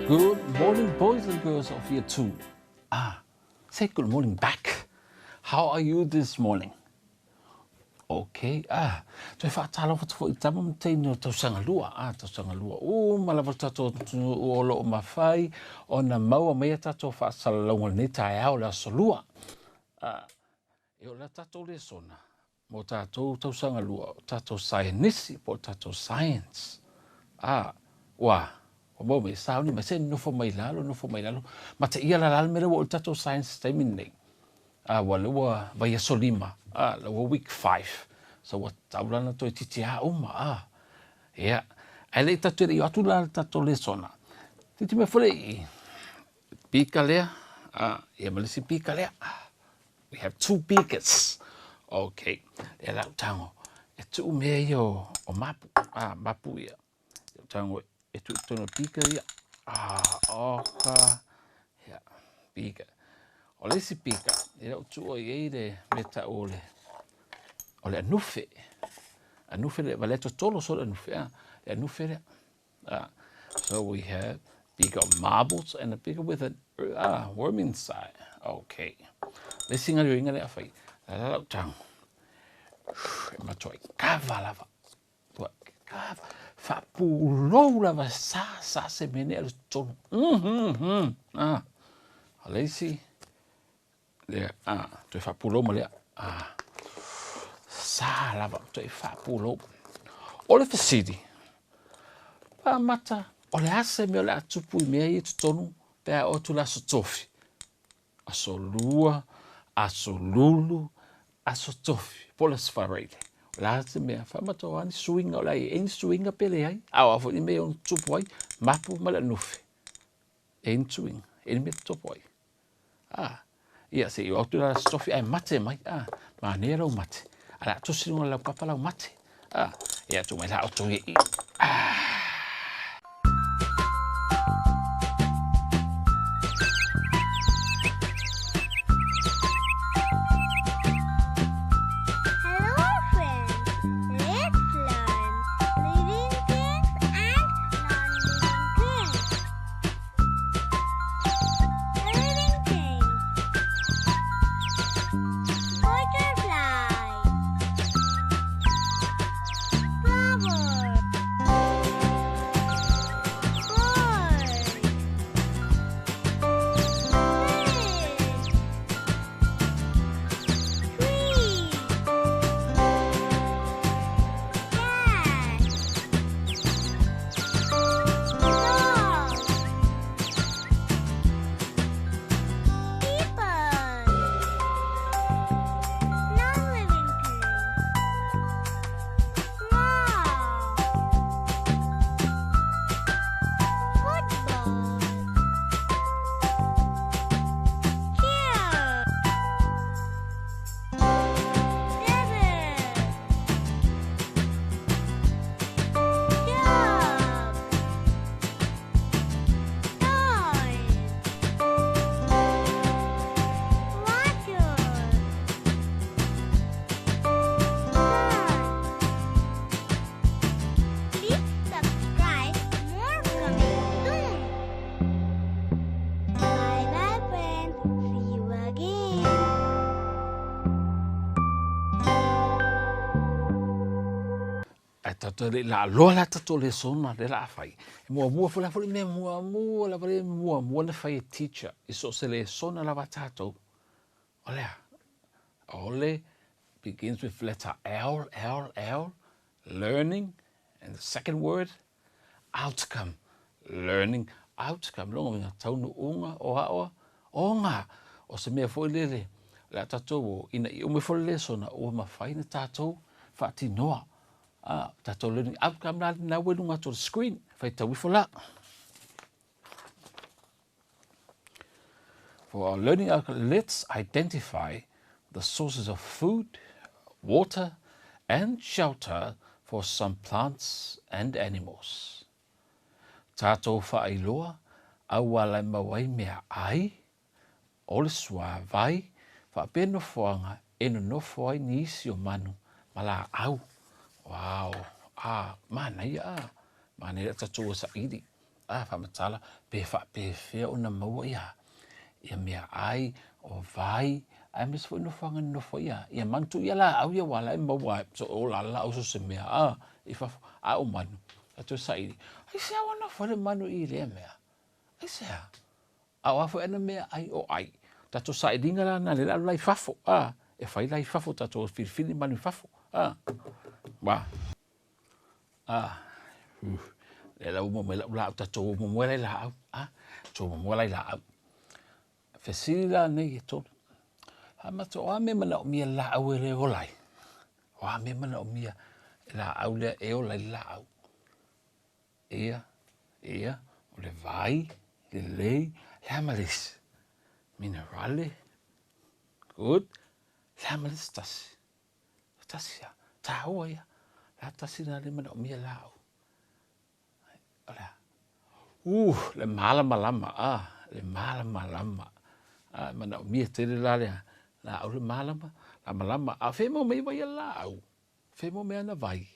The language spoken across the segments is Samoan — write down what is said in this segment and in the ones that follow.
Good morning boys and girls of year 2. Ah, say good morning back. How are you this morning? Okay, ah, toe faatalofa atu foi i tama ma teine o tausaga lua, ah, tausaga lua uma lava le tatou atunuu o lo o mafai ona maua mai a tatou faasalalauga i lenei taeao le aso lua. Ah, e o le tatou lesona mo tatou tausaga lua, o tatou saienisi po o tatou science. Ah, ua, ua maua mai, sauni mai, se nofo mai lalo, nofo mai lalo, mataia la la le mea lea ua oo i le tatou science i le taimi lenei. A ua lea ua vaiaso lima, a lea ua week five, so ua tatau la ona toeitiiti a uma, a. Ia, ae le i tatou le i o atu la le tatou lesona, titi mai foi le i pika lea, a, ia ma le isi pika lea. We have two beakers. Okay, lea la ou tago, e tuu mea ia o, o mapu, a, mapu ia. Lea ou tago e tuu i totonu o beaker ia. Ah, oka, ia, beaker. O le isi beaker, ia ou tuua i ai le mea tau o le, o le anufe. Anufe le, valea totolo so le anufe, ah, le anufe lea. Ah, so we have beaker of marbles and a beaker with a ah, worm inside. Okay. Le isi galuega lea fai, la la lau tago. E matuai kava lava. Ua kava, faapulou lava sa sa se mea nei a le totonu. Mm, mm, ah. O le isi, lea, ah, toe faapulou ma lea. Ah. Sa lava, toe faapulou. O le fesili, faamata, o le a se mea o le a tupu i mea ia i totonu pe a oo atu le aso tofi? Aso lua, aso lulu, aso tofi, po o le aso Faraile. O le a se mea, faamata o a ni suiga o le a i ai ni suiga pe leai, a o a foi ni mea e ono tupu ai, mapu ma le anufe. E ai ni suiga, e ai ni mea e tupu ai. Ah, ia, se i o atu la aso tofi ae mate mai, ah, manaia lau mate. A le a tosi luga o le laupapa lau mate. Ah, ia, tuu mai la outou ia i. Ah. Hello friends, let's learn living things and non-living things. Living things. Butterfly. Flower. Bird. Fish. Tree. Cat. Dog. People. Non-living things. Rock. Football. Chair. Devil. Dog. Toy. Water. Sun. Please subscribe. More coming soon. Bye bye friends. See you again. Ae tatou le i laaloa la tatou lesona lea la a fai. E muamua foi la foi le mea muamua lava le muamua na fai e teacher i so o se lesona lava a tatou. O le a? O le begins with letter L, L, L, learning, and the second word, outcome. Learning outcome. Lona uiga, taunuuga o aoa, o ngā. O se mea foi lele, o le a tatou o, ina i uma ifo le lesona, ua mafai ona tatou faatinoa. A, tatou learning outcome la lena ua i luga atu o le screen. Faitau ifo la. For our learning outcome, let's identify the sources of food, water, and shelter for some plants and animals. Tātou whaailoa, auala e mau ai mea ai, o le suāwai, faapea nofoaga e nonofo ai nisi o manu ma lāʻau. Wow! A, manaia a! Manaia le tatou ua saili. a faamatala pe faapefea ona maua ia ia meaai o vai aemaise foi nofoaga e nonofo ai ia ia manu. Tuu ia laau ia aua o la e maua lava so o ola lava laau so o se mea a i fafo, a o manu e toe saili, aisea ua nofo ai le manu i lea mea? Aisea? A o a foi ana meaai o ai? Tatou sailiga la na lea o le a alu la i fafo a, e fai la i fafo tatou filifili manu i fafo a. Wa. A, uh, lea la ua maua mai lau laau, tatou momoe la i laau, a, tatou momoe la i laau. Fesili la nei e tolu. A matou, o a mea manaomia le laau e le ola ai? O a mea manaomia e laau lea e ola ai le laau? Ia, ia, o le vai, lelei, le a ma le isi? Minerale, good, le a ma le isi tasi? Tasi a, taua ia, la tasi lena lea manaomia laau. O le a? Uh, le malamalama, ah, le malamalama. Ah, manaomia tele la lea, laau le malama, lamalama. A o fea e maua mai ai vai a le laau? Fea e maua mai ana vai?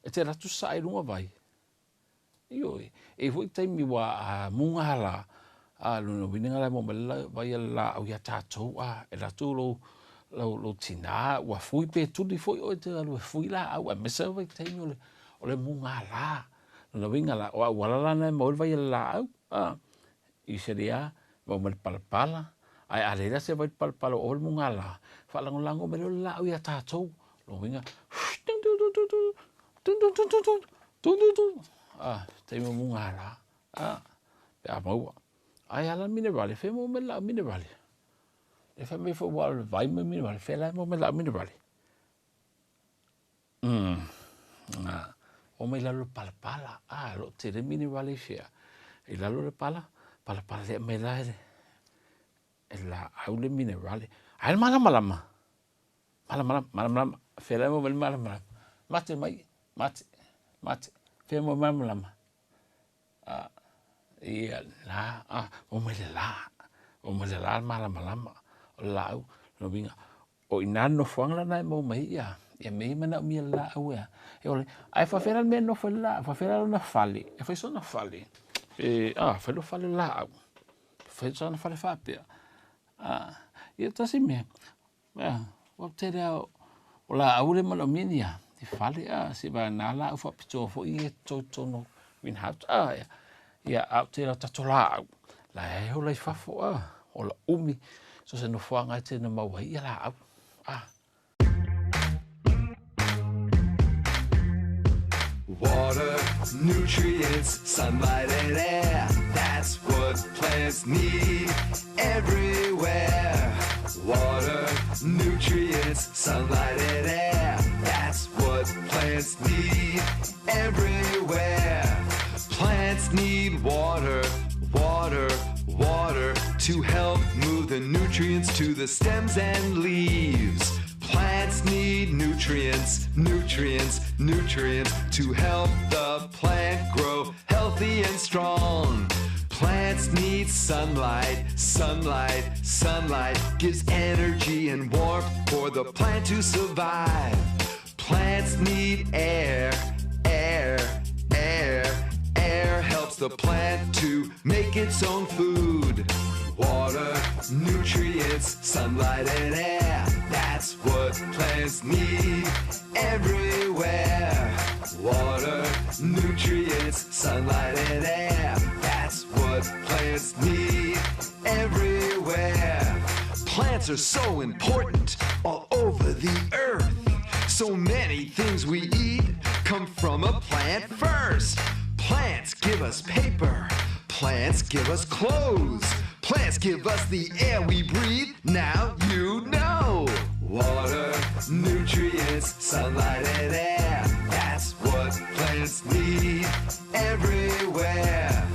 E te alu atu sae i luga vai. Ioe, e i ai foi taimi ua muga la, a lona uiga la e maua mai le vai a le laau ia tatou, a e alu atu lou, lou, lou tina ua fui pe tuli foi oe e te alu e fui laau aemaise lava vaitaimi o le, o le mugala. Lona uiga la, o auala la na e maua ai le vai a le laau, a usually lava maua mai le palapala, ae a leai la se vai palapala ua ova le mugala, faalagolago mai lea o le laau ia tatou. Lona uiga, a, taimi o mugala, a, pe a maua. Ae a la le minerale, fea e maua mai le laau minerale? E fai mai foi ua o le vai ma le minerale, fea la e maua mai le laau minerale? A, o mai lalo le palapala, a, lo o tele minerale i fea? I lalo le pala, palapala lea mai la e, e laau le minerale. Ae le malamalama, malamalama, malamalama, fea la e maua mai le malamalama? Mate mai, mate, mate, fea e maua mai le malamalama? A, ia la, a, maua mai le la, maua mai le la le malamalama o le laau, lona uiga, o i ina le nofoaga lena e maua mai ai ia, ia mea ia e manaomia e le laau e, e ola ai. Ae faapefea la le mea e nofo ai le laau, faapefea la lona fale, e fai sona fale, e, a, fai lona fale laau, fai sona fale faapea, a, ia tasi mea, Ea, ua tele lava o laau lea e manaomia ni a, ni fale a, seivagana laau faapitoa foi ia e toto i totonu o green house a, ia, ia a o tele o tatou laau, la e ola i fafo a, ola umi, so o se nofoaga e tele ina maua ai ia laau, a. Water, nutrients, sunlight and air. That's what plants need everywhere. Water, nutrients, sunlight and air. That's what plants need everywhere. Plants need water, water, water to help move the nutrients to the stems and leaves. Plants need nutrients, nutrients, nutrients to help the plant grow healthy and strong. Plants need sunlight, sunlight, sunlight gives energy and warmth for the plant to survive. Plants need air, air, air. Air helps the plant to make its own food. Water, nutrients, sunlight and air. That's what plants need everywhere. Water, nutrients, sunlight and air. That's what plants need everywhere. Plants are so important all over the earth. So many things we eat come from a plant first. Plants give us paper. Plants give us clothes. Plants give us the air we breathe. Now you know. Water, nutrients, sunlight and air. That's what plants need everywhere.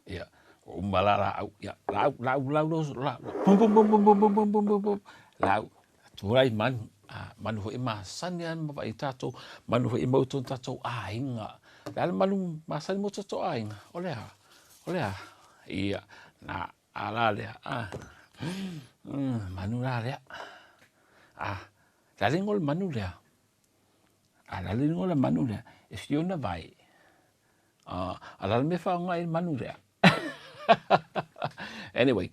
Ia, ua uma la laau, ia, laau, laau, laau, laau, pum, pum, pum, pum, pum, pum, pum, pum, pum, pum, laau, tulai manu, a, manu foi e masani lava ma vaai tatou, manu foi e mau i tonu tatou aiga. O le a le manu masani mo tatou aiga? O le a? O le a? Ia, na, a la lea, a, manu la lea. A, le a le igoa o le manu lea? A, le a le igoa o le manu lea? E fia ona vae? A o le a le mea e faaaoga ai le manu lea? Anyway,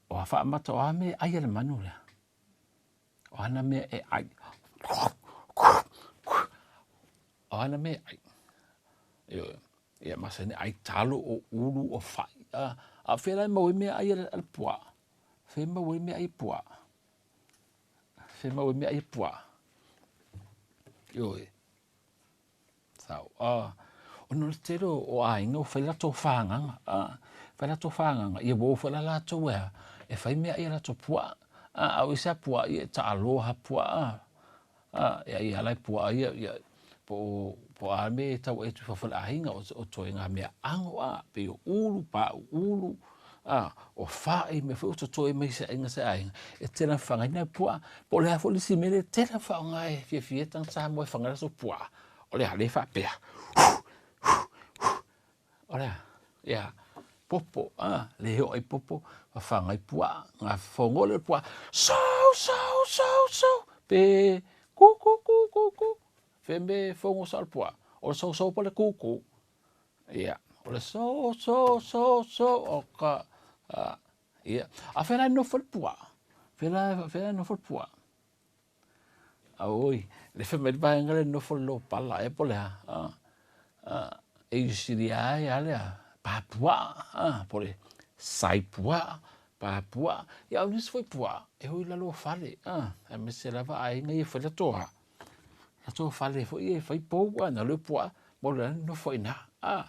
o a faamata, o a mea e ai a le manu lea? O ana mea e ai. O ana mea e ai. Ioe. Ia masani ai talo o ulu o fai. A, a fea la e maua ai mea ai a le puaa? Fea e maua ai mea ai puaa? Fea e maua ai mea ai puaa? Ioe. Sao. A, ona o le tele o aiga ua fai latou fagaga, a, fai latou fagaga, ia ua o foi la latou e a, e fai meaai a latou puaa. A, a o isi lava puaa ia e taaloa lava puaa, a, e ai lava la e puaa ia, ia po o, po o a mea e tau ai atu i fafo o le aiga, o ituaiga mea ago, a, pei o ulu, paau ulu, a, o fai, mea foi ua totoe mai se aiga se aiga, e tele ona fafaga ai puaa. Po o le a foi le isi mea lea e tele ona faaaoga e fiafia ai tagata Samoa e faga ai latou puaa, o le a le faapea, o le a, ia, popo, a, le oo ai popo, fafaga ai puaa, gafofogo lea o le puaa, sou, sou, sou, sou, pe ku, ku, ku, ku, ku, fea mea e fogo sao le puaa, o le sou, sou po o le ku, ku. Ia, o le so, so, so, so, o ka, a, ia. A fea la e nofo le puaa? Fea la, fea la e nofo le puaa? Oi, le fai mai le vaega le nofo le lopala ea po o le a, a, a, e usually ai a lea, pa puaa, a, po o le sai puaa, pa puaa. Ia o nisi foi puaa, e o i lalo o fale, a, aemaise lava aiga ia e fai latou a, latou fale foi ia e fai pou, a, na leo puaa, mo le nofo i ina, a,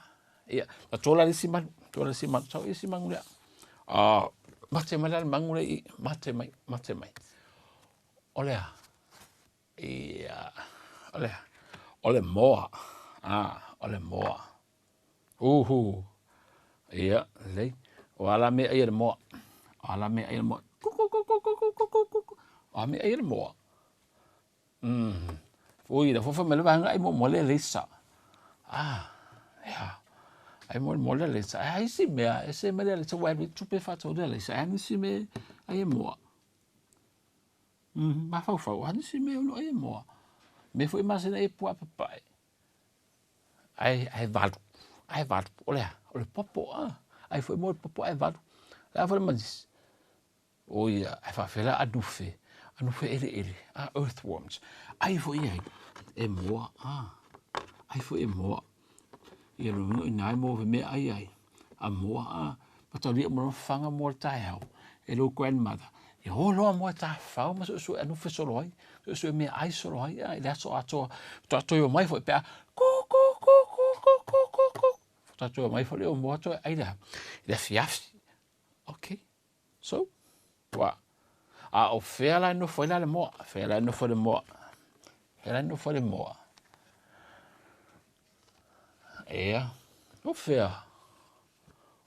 ia, na tola le isi manu, tola le isi manu, sau isi manu lea. A, mate mai la le manu lea i, mate mai, mate mai. O le a? Ia, o le a? O le moa, a, o le moa. Uhu, ia, lelei. O a la mea ai a le moa? O a la mea ai a le moa? Kuku, kuku, kuku, kuku, kuku. O a mea ai a le moa? Umm. Ui, la fofa mai le vaega ai mo le leisa. Ah, ia. Ai mo mo le leisa. Ai ai si mea, e se mai le leisa wa le tupe fa tau le leisa. Ai ni si me ai e moa. Mafaufau, a nisi mea ono ai e moa. Mea foi masina e pua papae. Ai ai valu. Ai valu. O le a? O le popo a. Ai foi mo le popo ai valu. Le a foi le manisi. O ia, ai faafefea la anufe, anufe eleele, a earthworms. Ai foi ai e moa, a, ai foi e moa. Ia lona uiga o ina e moa mea ai ai, a moa, a, mataulia uma lona fafaga moa le taeao e lou grandmother. Ia o loa moa e tafafao ma suesue anufe solo ai, suesue mea ai solo ai, a, i le aso atoa, faatoa toe omai foi pe a ku ku ku ku ku ku ku ku, faatoa toe omai foi lea o moa toe ai le a, i le afiafi. Okay. So, ua, a o fea la e nofo ai la le moa? Fea la e nofo ai le moa? Fea la e nofo ai le moa? Ea, o fea?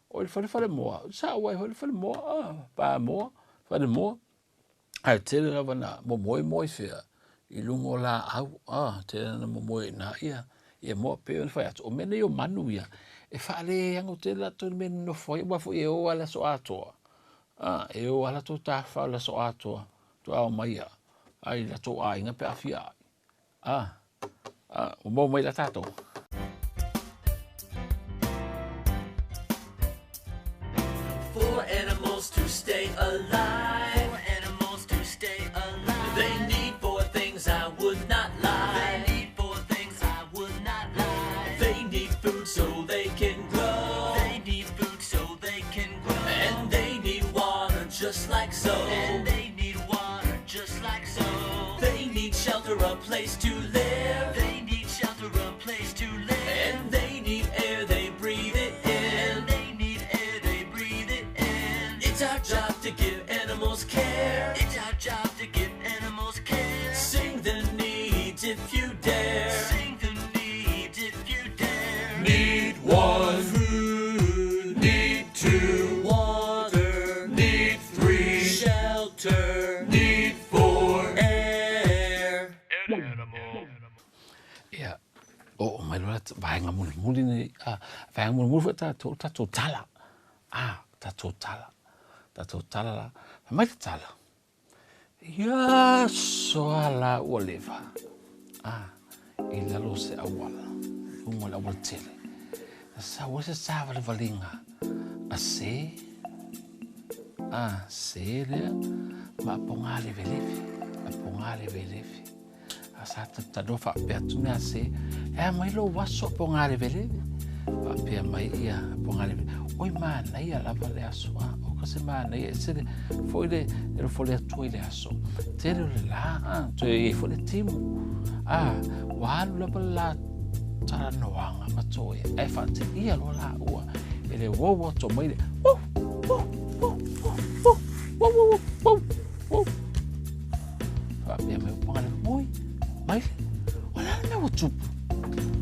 O le fale fale moa, sa ua e fale moa, ah, pa moa, fale moa. Ae tele lava na momoe moa i fea, i luga o laau, a, tele na momoe i ina ia, ia moa pei ona fai atu, o mea nei o manu ia, e faaleago tele latou i le mea e nonofo ai, aua foi e o lava i le aso atoa, a, e o lava latou tafafao i le aso atoa, faatoa omai lava ai latou aiga pe a fia ai. A, a, ua maua mai la tatou. Four animals to stay alive. Four animals to stay alive. They need four things I would not lie. They need four things I would not lie. They need food so they can grow. They need food so they can grow. And they need water just like so. And they need water just like so. They need shelter, a place to live. They need shelter, a place to live. And they need air, they breathe it in. And they need air, they breathe it in. It's our job to give animals care. It's our job to give animals care. Sing the needs if you dare. Sing the needs if you dare. Need one food, need two water, need three shelter, need four air. Ia, oo mai loa le vaega mulimuli lenei, a, vaega mulimuli foi tatou, o le tatou tala, a, tatou tala, tatou tala la. Fai mai le tala, Ia aso a la ua leva, a, i lalo o se auala. luga o le aualatele, na sau ai se savalivaliga a sē, a sē lea ma apoga leveleve, apoga leveleve. A sa talanoa faapea atu mea se, e a mai lou aso apoga leveleve. Faapea mai ia apoga leveleve, oi manaia lava le aso, a, o ka se manaia, e se le, foi le, le lofo le atua i le aso. Tele o le la, a, toe i ai foi le timu. A, ua alu lava le la talanoaga ma toe, ae faateia loa laua e le uou atu mai le, wou, wou, wou, wou, wou, wou, wou, wou, wou. Faapea mai o Pagale, oi, Maile, o le a le mea ua tupu?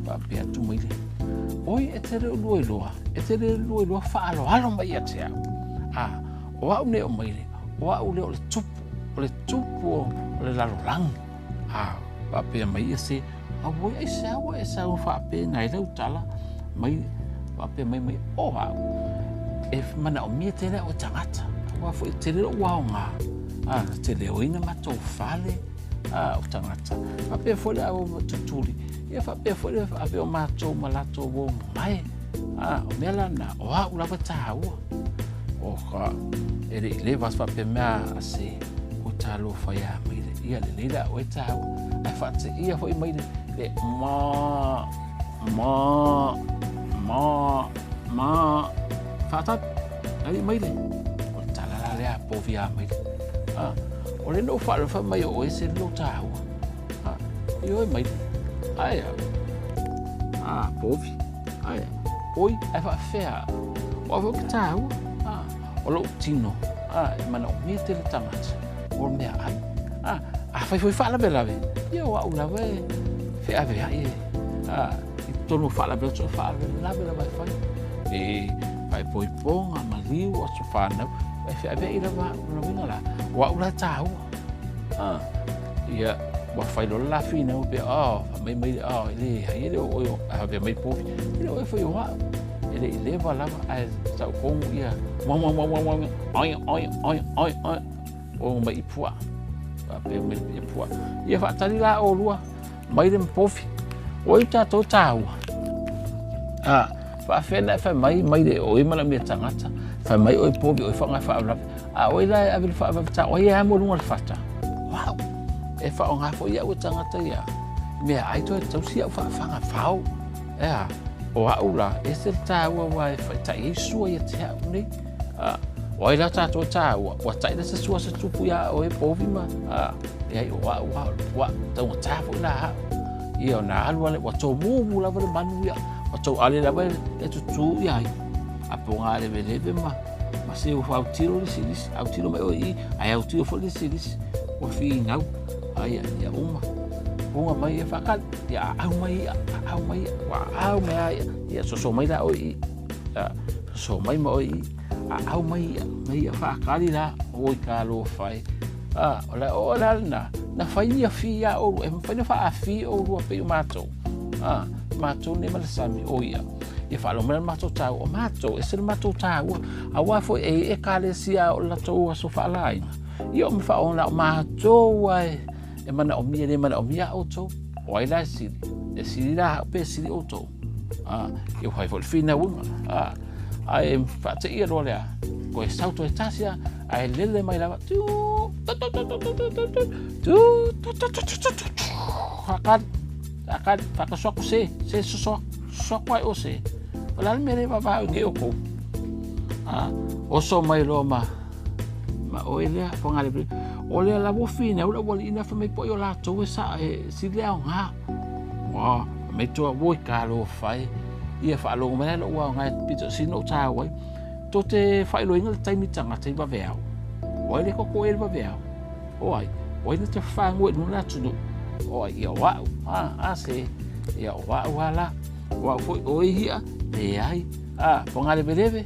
Faapea atu Maile, oi, e te le o lua iloa, e te le lua iloa faaaloalo mai ia te au. A, o au nei o Maile, o au lea o le tupu, o le tupu o le lalolagi. A, faapea mai ia se, auoi, aisea ua e sau faapena ai lau tala, mai, faapea mai mai, o au, e manaomia tele au e tagata, aua foi e tele lou aoga, a, na te leoina matou fale, a, o tagata. Faapea foi le au tutuli, ia faapea foi le ave o matou ma latou o mai, a, o mea la na, o au lava tāua. O ka, e le i leva faapea mea a se, o talofa ia Maile, ia lelei la oe tāua, ae faateia foi Maile, le ma, ma, ma, ma, faatali, ali Maile, o le tala la lea a povi a Maile. A, o le no faalofa mai o oe se lo tāua. A, i oe Maile, ai a, a, povi, ai a, oi, ai faafea, o au foi ke tāua, a, o lou tino, a, e manaomia tele tagata, o le mea ai. A, a fai foi faalavelave, ia o au lava e feaveai e, a, i totonu o faalavelave, so faalavelave lava e fai. E faaipoipoga, maliu, aso fanau, e feaveai lava au, lona uiga la, o au la e tāua. A, ia, ua fai loa le la finau pe, oh, fai mai mai, oh, e leai, e le o oe o, a faapea mai povi, e le o oe foi o au. E le i leva lava, ae saukogu ia, wa, wa, wa, wa, wa, oi, oi, oi, oi, oi, o mai i puaa. Faapea mai i puaa. Ia faatali la olua, mai le ma povi, oi tatou tāua. A, faafea na e fai mai, mai le oe manaomia tagata, fai mai oe povi, oe faaaoga e faalavelave. A oi la e ave le faalavelave ta, oi e amo i luga o le fata. Wow! E faaaoga foi au e tagata ia. Mea ai toe tausi au faafaga fao. Ea, o au la, e se le tāua ua e whaitai ei sua ia te au nei. A, o ai la tātou tāua, ua tai la se sua se tupu ia o e povi ma, a, e ai o au a, ua, taunga tā foi la hao. Ia o nā alu ale, ua tō mūmū lava le manu ia, ua tau ale lava e tutū ia ai. A po ngā lewe lewe ma, ma se ua autilo le silisi, autilo mai o i, ai autilo foi le silisi, ua whingau, ai ia, ia uma. Bunga mai e whaakali, ia au mai ia, au mai ia, ua au mai a ia, ia soso mai la o i, a, soso mai ma o i, a au mai ia, mai ia whaakali la, oi ka lo whai. A, o la, o la na, na whai ni a whii a oru, e mwhai na wha a whii o rua pe o mātou. A, mātou ne ma le sami, o ia. Ia whaalo mai mātou tāu, o mātou, e se le mātou tāua, a wā foi e e kālesia o la tō aso whaalaina. Ia o me whaona o mātou ai, e manaomia le manaomia outou, o ai la e sili, e sili la hao pe sili outou. A, ia whai foi le whinauga. A, ai e whaateia loa lea, ko e sau toe tasi a, ai lele mai lava, tu, tu, tu, tu, tu, tu, tu, tu, tu, tu, tu, tu, tu, tu, tu, tu, whakari, whakari, whakasoako se, se sosoako, sosoako ai o se. O la le mere vavau nei o kou. A, oso mai loa ma, ma oe lea, po ngā le o lea lava o whinau la ua liina wha mai po i o lātou e sa, e sili le ao ngā. Wā, mai toa woi ka lo whai, ia whaalongo mai lo ua ngā pito sino o tāwai, tō te whailoinga le taimi tangata i waweau. O ai le koko e le waweau. O ai, o ai na te whangu e nuna atunu. O ai, ia o au, a, a se, ia o au ala, o au foi o i hia, le ai, a, po ngā lewe lewe,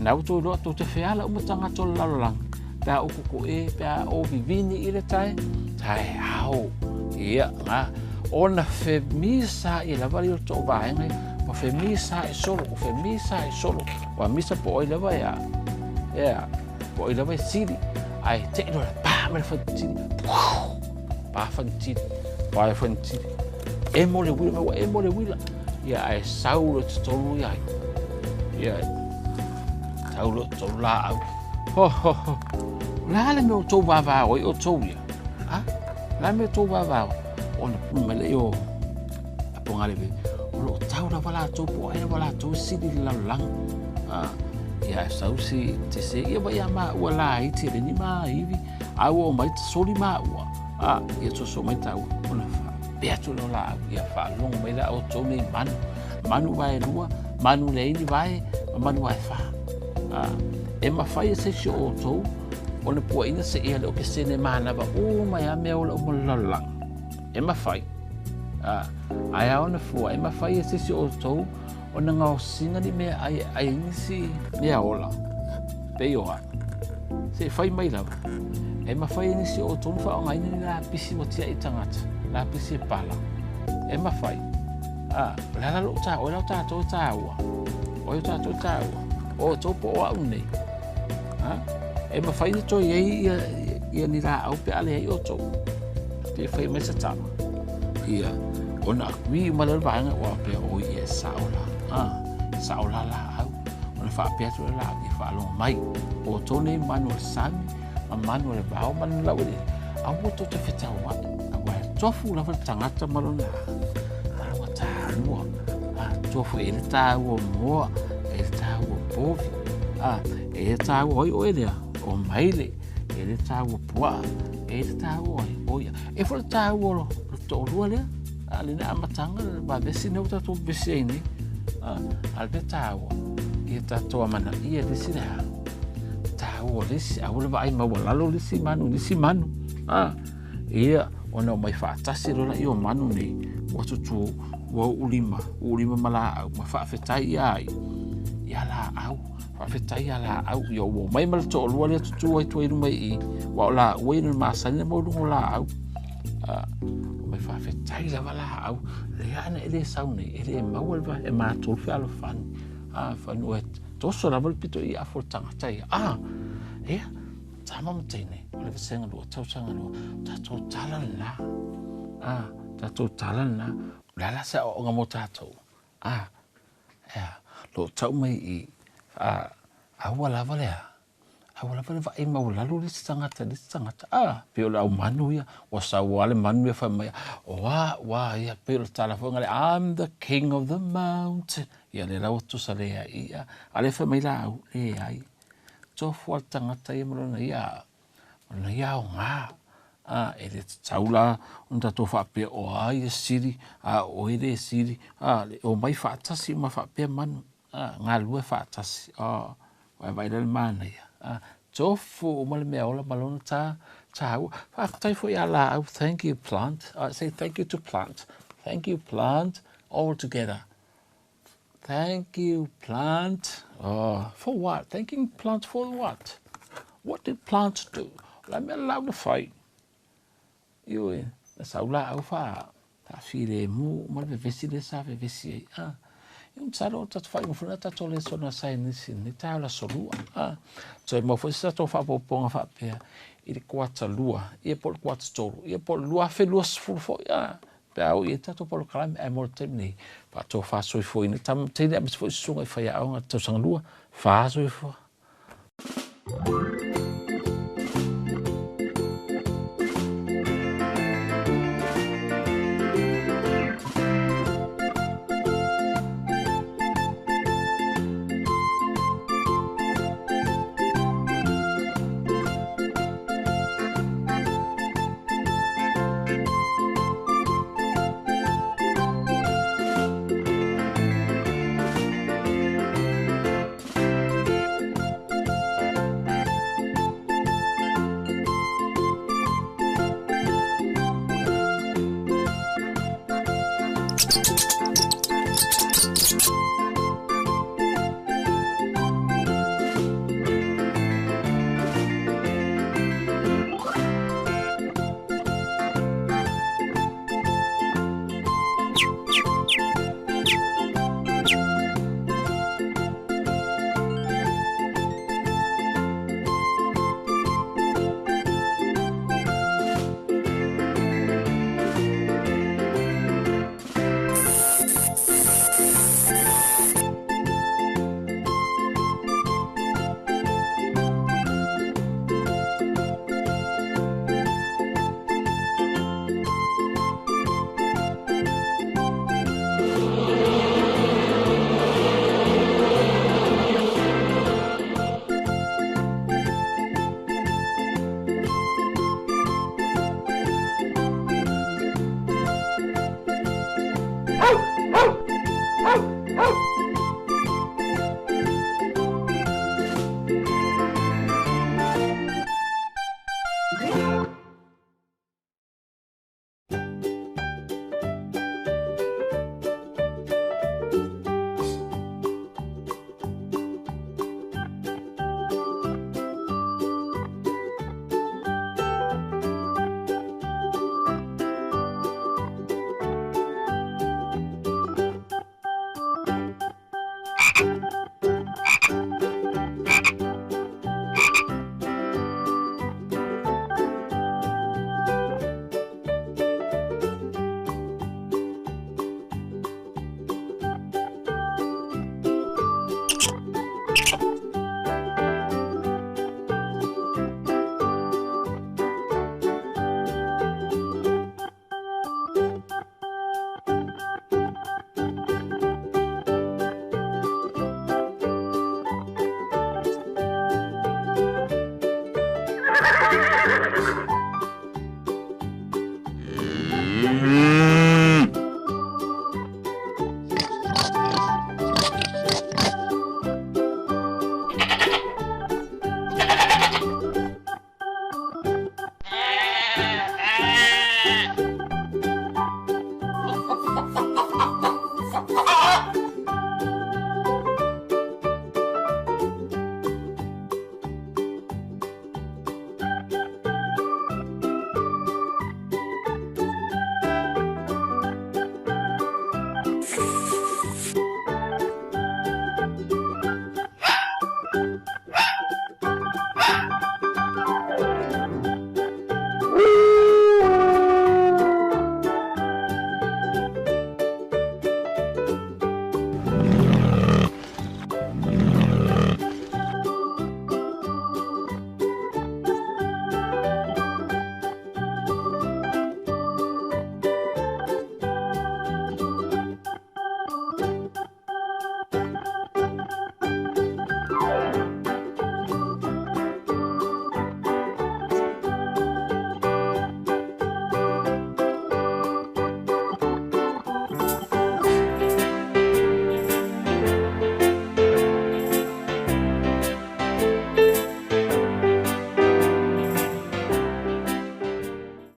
nau tō roa tō te wheala uma tangata o le lalolagi, pea o koko e, pea o vivini i le tae, tae ao, ia, ngā, ona whemisa i lava li o tō vaenga, o whemisa e solo, o whemisa e solo, o a misa po oi lava ia, ia, po oi lava e sili, ai te iro la pā me le whantili, pā whantili, pā e whantili, e mo le wila, me ua e mo le wila, Ia, ae sau loa i totonu ia ai. Ia, sau loa i totonu laau. Ho, ho, ho. O le a le mea o tou vavao ai outou ia? A? O le a le mea o tou vavao? Ona pule mai lea o Pogaleve, o lo o tau lava latou po o ai lava latou e sili i le lalolagi. A, ia, e sau si tese, ia vai ia maua laiti e le ni maivi, a ua omai soli maua. A, ia soso mai taua, ona faapea atu lea o laau, ia faalogo mai la outou nei manu, manu vaelua, manu leai ni vae, ma manu vaefā. A, e mafai e se isi o outou ona puaina se ia le okesene manava uma ai lava mea ola uma o le lalolagi. E mafai. A, ae ao ona fua, e mafai e se isi o outou ona gaosiga ni meaai e ai ai nisi mea ola. Pei o a? Se i fai mai lava. E mafai e nisi o outou ona faaaogaina ni lapisi ua tiai tagata, lapisi e pala. E mafai. A, o le ala lou taua, o ai la o tatou e taua? O ai o tatou e taua? O outou po o au nei? A, e mafai ona toe i ai ia, ia ni laau pe a leai outou? Pe fai mai se tala. Ia, ona agree uma lea o le vaega ua faapea, oi ia e sao la. A, e sao la laau. Ona faapea atu lea laau, ia faalogo mai. O outou nei manu o le sami, ma manu o le vao, manu o le laueleele, aua tou te fetauai, aua e tofu lava le tagata ma lona, ma lona taua. A, tofu e i ai le taua moa, e i ai le taua povi, a, e i ai le taua oi oe lea, o maile, e i ai le taua puaa, e i ai le taua ai, o ia. E i ai foi le taua o le toalua lea, a lena amataga le vavesi lea ua tatou vevesi ai nei. A, a o le mea taua, ia tatou amanaia le isi le a, taua o le isi, aua le vaai maualalo le isi manu i le isi manu. A, ia, ona omai faatasi loa lea o manu nei, ua tutū, ua uulima, uulima ma laau, ma faafetai ia ai, ia laau, faafetai ia laau, ia ua omai ma le toalua lea tutū ai tua i luma i i, aua o laua ia na masani ona mau i luga o laau. A, omai faafetai lava laau, lea ana e le sau nei, e le maua le va, e matou le fealofani. A, fanua e toso lava le pito i afu o le tagata ia. A, ia, tama ma teine, o le vasega lua, tausaga lua, tatou tala lena. A, tatou tala lena. O le a la se aoaoga mo tatou? A, ea, lo tau mai i, a, aua lava le a, aua lava le vaai maualalo le isi tagata i le isi tagata. A, pei o le au manu ia, ua sau lava le manu ia fai mai, o a, ua ia, pei o le tala foi lea, I'm the king of the mountain. Ia lea la ua tusa leai ia. A lea fai mai la au, leai. Tofu lava le tagata ia ma lona ia, ma lona ia aoga. A, e le tatau la ona tatou faapea o a ia sili, a o oe le sili. A, le omai faatasi uma faapea manu. A, galulue faatasi. A, vaevae lea le manaia. A, tofu uma le mea ola ma lona ta, taua. Faafetai foi ia laau, thank you plant. I say thank you to plant. Thank you plant all together. Thank you plant. Oh, for what? Thanking plant for what? What did plant do? O le a mea le laau na fai? Ioe, na sau laau faa, faafilemu uma le vevesi lea sa vevesi ai. Ah, ia masalo o tatou faaiuga foi lena tatou lesona sa i nisi i lenei taeao le aso lua. Ah, toe maua foi se tatou faaopoopoga faapea i le kuata lua, ia po o le kuata tolu, ia po o le 2020 foi. Ah, pe a oo i ai tatou polokalame, ae mo le taimi nei, faatofa soifuaina tama ma teine aemaise foi susuga i faiaoga i le tausaga lua, fa soifua. Bye.